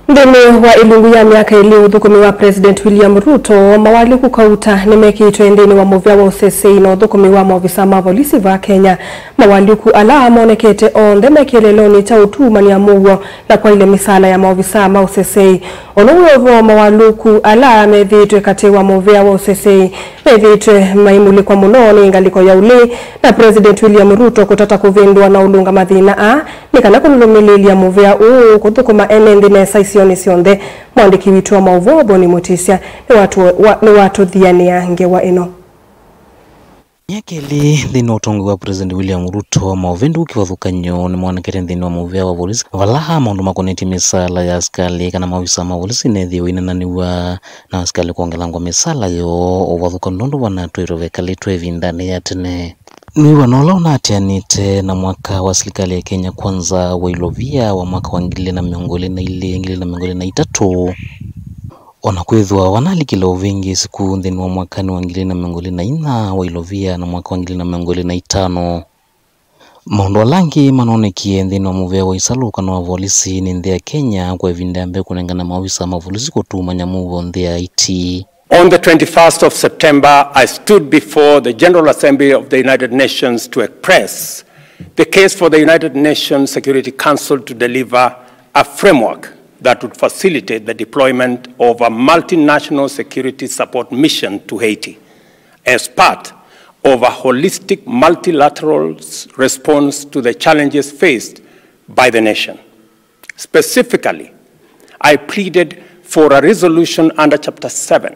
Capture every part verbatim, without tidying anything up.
Nthĩnĩ wa ĩlungu ya myaka ĩlĩ ũthũkũmi wa President William Ruto, mawalyũku kauta nĩmekĩtwe nthĩnĩ wa mũvĩa wa ũseseĩ na ũthũkũmi wa maovisa ma volisi vaa Kenya. Mawalyũku ala monekete onthe me kĩeleelonĩ kya ũtuumany'a mũuo na kwaĩle mĩsaala ya maovisa ma ũseseĩ. Ũndũ wĩ o vo, mawalyũku ala methĩĩtwe katĩ wa mũvĩa wa ũseseĩ methĩĩtwe maimulĩkwa mũno nĩ ngalĩko ya ũlei na President William Ruto kũtata kũvĩndũa na ũlũnga mathĩna aa nĩ kana kũlũlũmĩlĩĩlya mũvĩa ũũ kũthũkũma ene nthĩ nesa isionĩ syonthe. Mwandĩki witũ wa maũvoo Boni Mũtĩsya nĩwatũ-, wa-, nĩwatũthianĩa ngewa ĩno. Myaka ĩlĩ nthĩnĩ wa ũtongoi wa President William Ruto, maũvĩndũku kĩvathũkany'o nĩmonekete nthĩnĩ wa mũvĩa wa volisi, vala maũndũ makonetye mĩsaala ya asikalĩ kana maovisa ma volisi nethĩwe inenanĩw'a na asikalĩ kwongelangwa mĩsaala yoo ũvathũkany'o nũndũ vanatwaĩtwe vekalĩtwe ĩvindanĩ ya tene. Nĩ wĩw'ano ũla ũnaatĩanĩte na mwaka wa silikalĩ ya Kenya Kwanza wa ilovia wa mwaka wa ngili ilĩ na mĩongo ĩlĩ na ilĩ, ngili ilĩ na mĩongo ĩlĩ na itatũ, o na kwĩthĩwa vanalikile ũvĩngĩĩsi kũu nthĩnĩ wa mwakanĩ wa ngili ilĩ na mĩongo ĩlĩ na inya wa ilovia na mwaka wa ngili ilĩ na mĩongo ĩlĩ na itano. Maũndũ ala angĩ manoonekie nthĩnĩ wa mũvĩa wa isalũ kana wa volisi nĩ nthĩ ya Kenya kwa ĩvinda ya mbee kũnengane maovisa ma volisi kũtuumany'a mũuo nthĩ ya Haiti. On the twenty-first of September, I stood before the General Assembly of the United Nations to express the case for the United Nations Security Council to deliver a framework that would facilitate the deployment of a multinational security support mission to Haiti as part of a holistic multilateral s-, response to the challenges faced by the nation. Specifically, I pleaded for a resolution under Chapter seven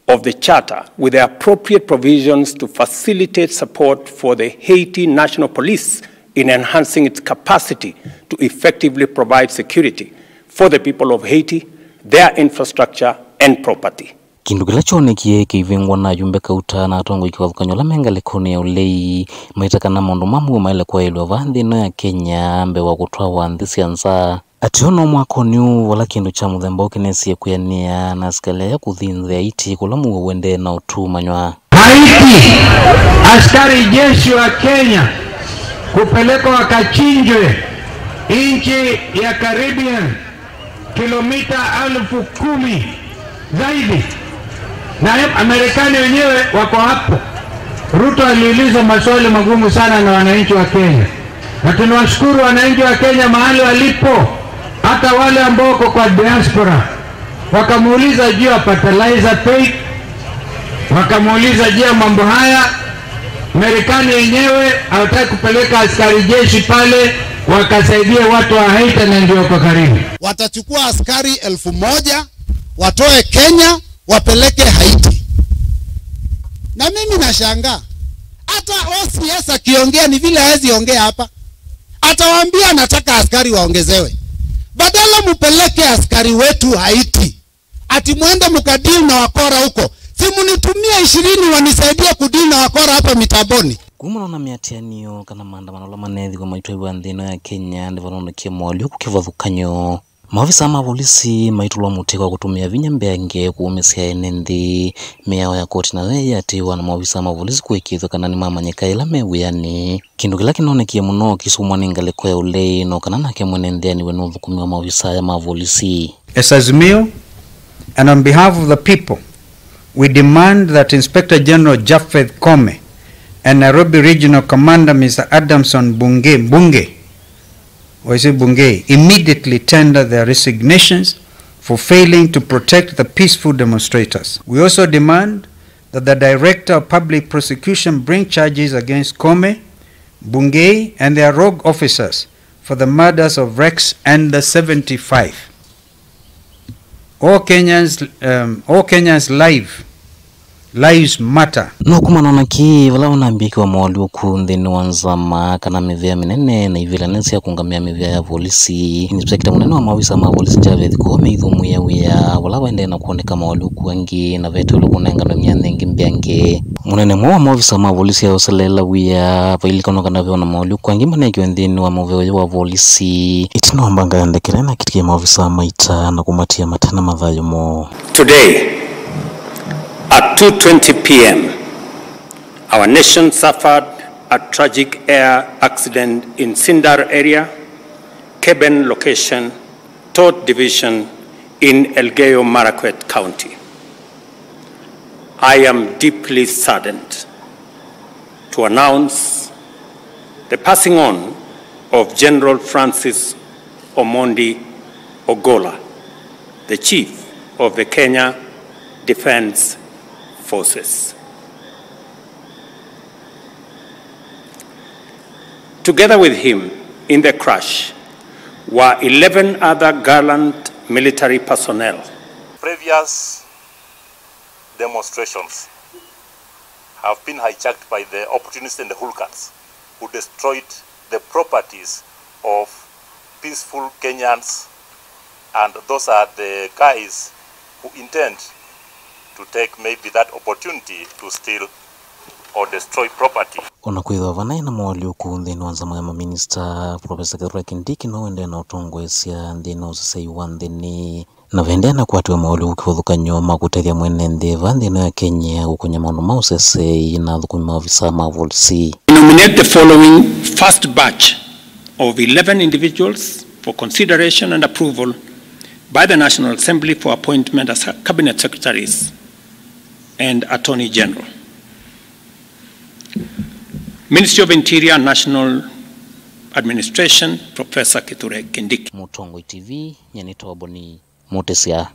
of the Charter with the appropriate provisions to facilitate support for the Haiti National Police in enhancing its capacity to effectively provide security for the people of Haiti, their infrastructure, and property. Kĩndũ kĩla kyonekie kĩivĩngwa na ayumbe kauta na atongoi kĩvathũkany'o ala me ngalĩkonĩ ya ũlei maita kana maũndũ ma mũuo maĩle kwaĩlw'a vaa nthĩ ĩno ya Kenya mbee wa kũtwawa nthĩ sya nza. Atĩ o no mwakonĩ ũũ, vala kĩndũ kya mũthemba ũũ kĩnesie kwĩanĩa na asikalĩ aya kũthi nthĩ ya Haiti kũla mũuo ũendee na ũtuumanywa. Haiti, askari jeshi wa Kenya kupelekwa wakachinjwe nchi ya Caribbean kilomita elfu kumi zaidi, na Marekani wenyewe wako hapo. Ruto aliulizwa maswali magumu sana na wananchi wa Kenya, na tunawashukuru wananchi wa Kenya mahali walipo, hata wale ambao wako kwa diaspora. Wakamuuliza juu ya fertilizer pay, wakamuuliza juu ya mambo haya. Marekani yenyewe hawataki kupeleka askari jeshi pale wakasaidia watu wa Haiti na ndio wako karibu. Watachukua askari elfu moja, watoe Kenya, wapeleke Haiti. Na mimi nashangaa, hata O C S akiongea ni vile hawezi ongea hapa. Atawaambia anataka askari waongezewe. Badala mupeleke askari wetu Haiti, ati mwende mukadili na wakora huko. Si munitumie ishirini wanisaidie kudili na wakora hapa Mitamboni. Kumana na mĩatĩanĩo kana maandamano ala maneethĩwa maitwaĩwa nthĩ ĩno ya Kenya, nĩvanonekie moalyũku kĩvathũkany'o. Maovisa ma volisi maitũlwa mũtĩ kwa kũtũmĩa vinya mbeange kũũmĩsya ene nthĩ. Mĩao ya koti nayo yaiatĩĩwa na maovisa ma volisi kũĩkĩĩthw'a kana nĩmamanyĩka yĩla me wĩanĩ. Kĩndũ kĩla kĩnonekie mũno kĩsumwa nĩ ngalĩko ya ũlei, no kana nake mwene nthĩ anĩwe nĩ ũthũkũmi wa maovisa aya ma volisi. As Azimio, and on behalf of the people, we demand that Inspector General Japheth Koome and Nairobi Regional Commander Mister Adamson Bunge, Bunge, or is it Bungei, immediately tender their resignations for failing to protect the peaceful demonstrators. We also demand that the Director of Public Prosecution bring charges against Koome, Bungei, and their rogue officers for the murders of Rex and the seventy-five. All Kenyans, um, all Kenyans live, lives matter. No kumana na kĩĩ, vala vanambĩĩkĩwa moalyũku nthĩnĩ wa nzama kana mĩvĩa mĩnene na ivĩla nene sya kũngamĩa mĩvĩa ya volisi, inspector mũnene wa maovisa ma volisi Japheth Koome ithũmũĩa wĩa vala vaendee na kwoneka moalyũku angĩ na vete ũla kũnenganwe myanya ĩngĩ mbeange. Mũnene ũmwe wa maovisa ma volisi aoseleela wĩa vailikanwa kana ve o na moalyũku angĩ maneekiwe nthĩnĩ wa mũvĩa ũyũ wa volisi. Ĩtina wa mbanga ya ndeke ĩla ĩnakĩtie maovisa maita na kũmatia mate na mathayũ moo. Today, at two twenty p m, our nation suffered a tragic air accident in Sindar area, Keben location, Tot Division, in Elgeyo Marakwet County, I am deeply saddened to announce the passing on of General Francis Omondi Ogola, the Chief of the Kenya Defence Forces. Together with him in the crash were eleven other gallant military personnel. Previous demonstrations have been hijacked by the opportunists and the hooligans who destroyed the properties of peaceful Kenyans, and those are the guys who intend to take maybe that opportunity to steal or destroy property. O na kwĩthĩwa vanaĩ na moalyũku nthĩnĩ wa nzama ya maminista, Profesa Kithure Kindiki no ũendee na ũtongoesya nthĩnĩ wa ũseseĩ wa nthĩnĩ. Na vaendee na kũatĩwa moalyũku kĩvathũkany'o ma kũtethya mwene nthĩ va nthĩ ĩno ya Kenya kũkũnya maũndũ ma ũseseĩ na athũkũmi maovisa ma volisi. Nominate the following first batch of eleven individuals for consideration and approval by the National Assembly for appointment as Cabinet Secretaries and Attorney General. Ministry of Interior, National Administration, Professor Kithure Kindiki. Mũtongoi T V, nyie nĩ Toboni Mũtĩsya.